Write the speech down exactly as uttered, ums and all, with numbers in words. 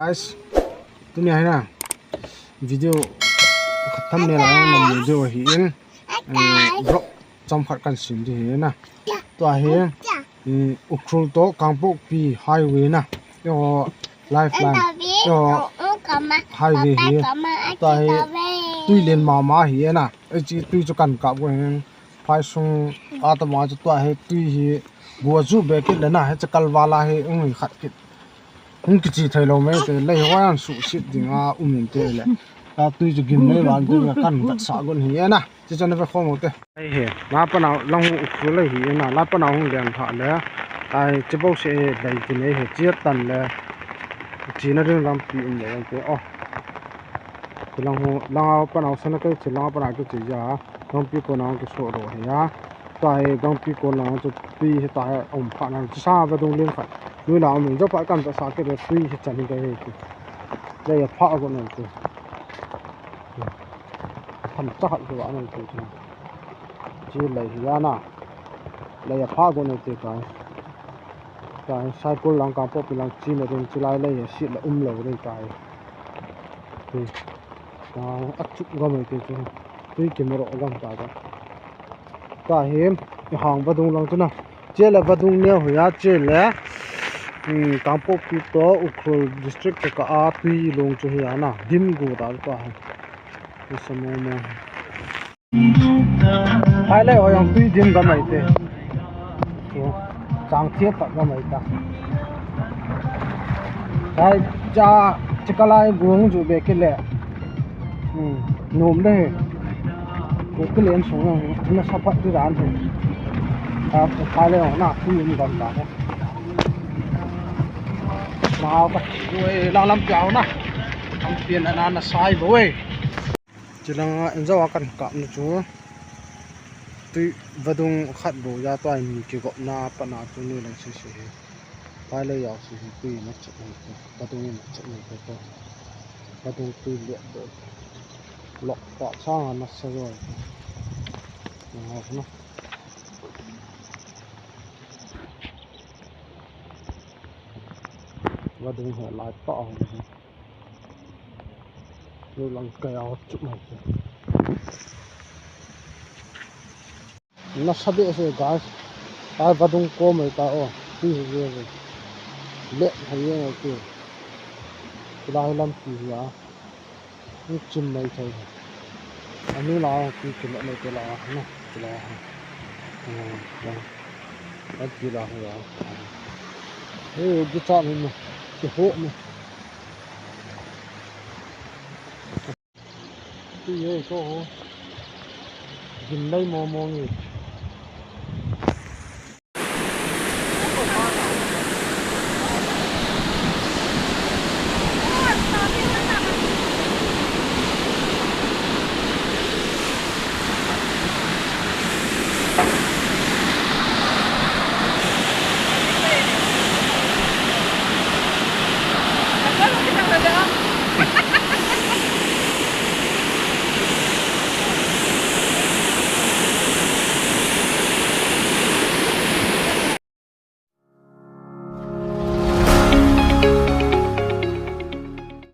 Guys, tuni hi na video khat thumbnail a jong nam video hi in, eh, vlog chomkhat kan sem di hi na. Tua hi, eh, Ukhrul to Kangpokpi highway na. Yo, lifeline. Yo, highway hi. Tua hi tui len mama hi na. Ei chi tui chu kan kap go hin. Phai sung a tama chu tua hi tui hi gua ju be kit le na, hiche kalval a hi hung hi khat kit. Hung kichi thei lou mai te, lei hoa an suhset ding a um in te le. Tua tui chu gim nei val te kan vetsah gon hi e na. Chi chan ve khom u te. Ei hi, la pa nau lang hu Ukhrul lei hi e na, la pa nau hung leng tha le. Ai, chi bo se lei ti nei hi, chi tan le. Chi na ding lampi um le te. Oh. Chi lang hu, lang a pa nau sa na kai, chi lang a pa nau kai chi ja. Gangpi kon a hung kiso ro hi a. Tua hi gangpi kon lang chu tui hi tua hi um pha na chu sa vadung len khat. Nui la um in jo pa kan ta sa ke tui hi chan hi ke hi chu. Lei a pha go na chu. Tham cha khat chu a na chu chu. Chi lei hi a na. Lei a pha go na chu kai. Kai Saikul lang Kangpokpi lang chi na ding chi lai lei a si la um lou ding kai. Hi. Tua a chu gam ai te chu. Tui kimaro gam ta ta. Tua hi, i hang vadung lang chu na. Chele vadung neo hoiya, chele, um, Kangpokpi to Ukhrul district ka a tui long chu hi a na. Dim gu ta tua hi. Ni sa mo mo. Hai le ho jong tui dim gam ai te. Chu, chang thia ta gam ai ta. Hai cha, chi ka lai gu hung ju be kit le. Hmm, nom le he. Ko kile en sung na sa phat tu dan he. A, ko pha le na tu ni gam la he. Na ka, oi, lang lam piao na. Lam pian na na sai bo e. Chi lang a, en jo a kan kap na chu. Tui vadung khat bo ja tua mi kigop na pa na chu ni lang si si he. Pai le yau si hi tui na chet ni ko. Vadung na chet ni ko ko. Vadung tui liat do. Lok pa chang a na sa jo. Na ho na. Vadung he lai pa ho. Lu lang kai a chu mai. Na sa be se guys. Ai vadung ko mai ta o. Ti hi ye. Le ha ye ngai ti. Kila hi lampi hi a. Ni chim mai thei. Ani la ti chim mai te la na. Ti la. Hmm, ya. Ai ti la ya. Eh, di cha ni na. Ti ho ni. Ti ye ko ho. Gim lai mo mo ni.